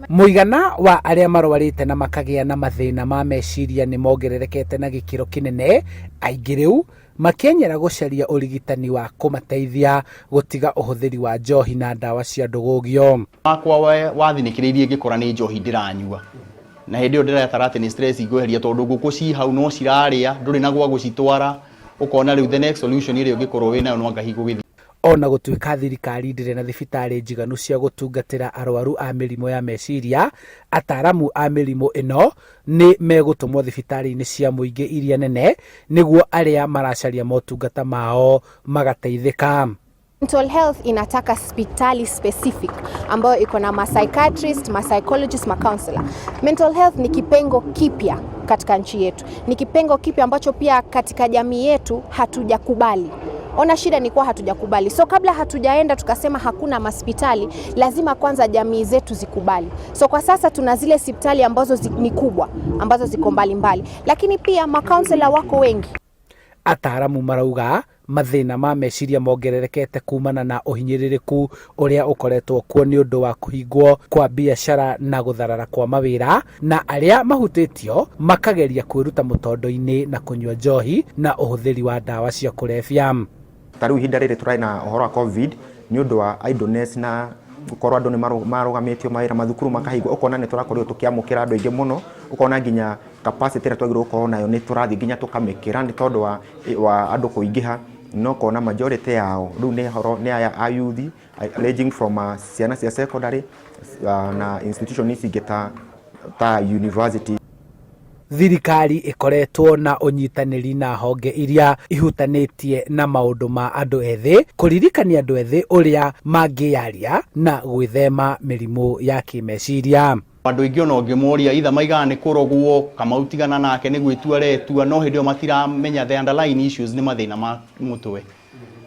Mũigana wa arĩa marwarĩte na makagĩa na mathĩna ma meciria nĩ mongererekete na gĩkĩro kĩnene, aingĩ rĩu makĩenyera gũcaria ũrigitani wa kũmateithia gũtiga ũhũthĩri wa njohi na ndawa cia ndũgũgio. Wakwa wathinĩkĩrĩirie ngĩkora nĩ njohi ndĩranyua, na hĩndĩ ĩyo ndĩretara atĩ nĩ stress ngweheria, tondũ ngũkũ ci hau no cirarĩa, ndũrĩ na gwa gũcitwara, ũkona rĩu the next solution ĩrĩa ũngĩkorwo wĩnayo no anga hihi gũgĩthiĩ. Ona gũtuĩka thirikari ndĩrĩ na thibitarĩ njiganu cia gũtungatĩra arwaru a mĩrimũ ya meciria, ataaramu a mĩrimũ ĩno nĩ megũtũmwo thibitarĩ-inĩ cia mũingĩ iria nene nĩguo arĩa maracaria motungata mao magateithĩka. Mental health inataka hospitali specific ambayo iko na ma psychiatrist, ma psychologist, ma counselor. Mental health ni kipengo kipya katika nchi yetu, ni kipengo kipya ambacho pia katika jamii yetu hatujakubali. Ona, shida ni kuwa hatujakubali. So kabla hatujaenda tukasema hakuna mahospitali, lazima kwanza jamii zetu zikubali. So kwa sasa tuna zile hospitali ambazo ni kubwa, ambazo ziko mbalimbali, lakini pia makansela wako wengi. Ataaramu marauga mathĩna ma meciria mongererekete kumana na ũhinyĩrĩrĩku ũrĩa ũkoretwo kuo nĩ ũndũ wa kũhingwo kwa biacara na gũtharara kwa mawĩra, na arĩa mahutĩtio makageria kwĩruta mũtondo-inĩ na kũnyua njohi na ũhũthĩri wa ndawa cia kũrebia. Ta rĩu ihinda rĩrĩ tũrarĩ na ũhoro wa COVID, nĩ ũndũ wa idleness na gũkorwo andũ nĩ marũgamĩtio mawĩra, mathukuru makahingwo, ũkona nĩ tũrakorirwo tũkĩamũkĩra andũ aingĩ mũno, ũkona nginya capacity ĩrĩa twagĩrĩirwo gũkorwo nayo nĩ tũrathiĩ nginya tũkamĩkĩra nĩ tondũ wa andũ kũingĩha. No ũkona majority yao rĩu nĩ horo nĩ aya a youth ranging from ciana cia secondary na institution ici ingĩ ta university. Thirikari ĩkoretwo na ũnyitanĩri na honge iria ihutanĩtie na maũndũ ma andũ ethĩ kũririkania andũ ethĩ ũrĩa mangĩyaria na gwĩthema mĩrimũ ya kĩmeciria. Andũ aingĩ ona ũngĩmoria itha maigaga nĩ kũrogwo, Kamau tigana nake, nĩ gwĩtua aretua, no hĩndĩ ĩyo matiramenya the underlying issues nĩ mathĩna ma mũtwe,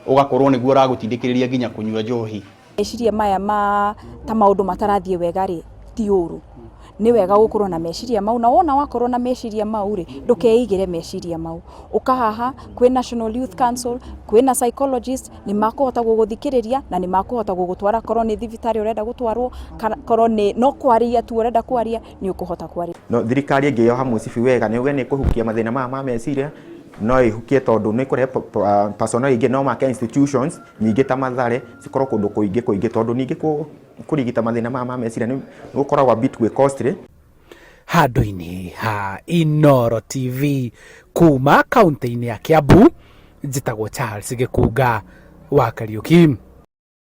ũgakorwo nĩguo ũragũtindĩkĩrĩria nginya kũnyua njohi. Meciria maya ma ta maũndũ matarathiĩ wega rĩ, ti ũru, nĩ wega gũkorwo na meciria mau, na wona wakorwo na meciria mau rĩ, ndũkeigĩre meciria mau. Ũka haha kwĩ National Youth Council, kwĩna psychologist, nĩ makũhota gũgũthikĩrĩria na nĩ makũhota gũgũtwara korwo nĩ thibitarĩ ũrenda gũtwarwo, kana korwo nĩ no kwaria tu ũrenda kwaria, nĩ ũkũhota kwaria. No thirikari ĩngĩyoha mũcibi wega nĩ uge nĩ ĩkũhukia mathĩna maya ma meciria, no ĩhukie, tondũ nĩ ĩkũrehe personnel ingĩ, no make institutions nyingĩ ta Mathare cikorwo kũndũ kũingĩ kũingĩ, tondũ ningĩ kũrigita mathĩna maya ma meciria nĩ gũkoragwo a bit gwĩ costly. Handũ-inĩ ha Inoro TV kuma kaunti-inĩ ya Kiambu, njĩtagwo Charles Gĩkunga wa Kariũki.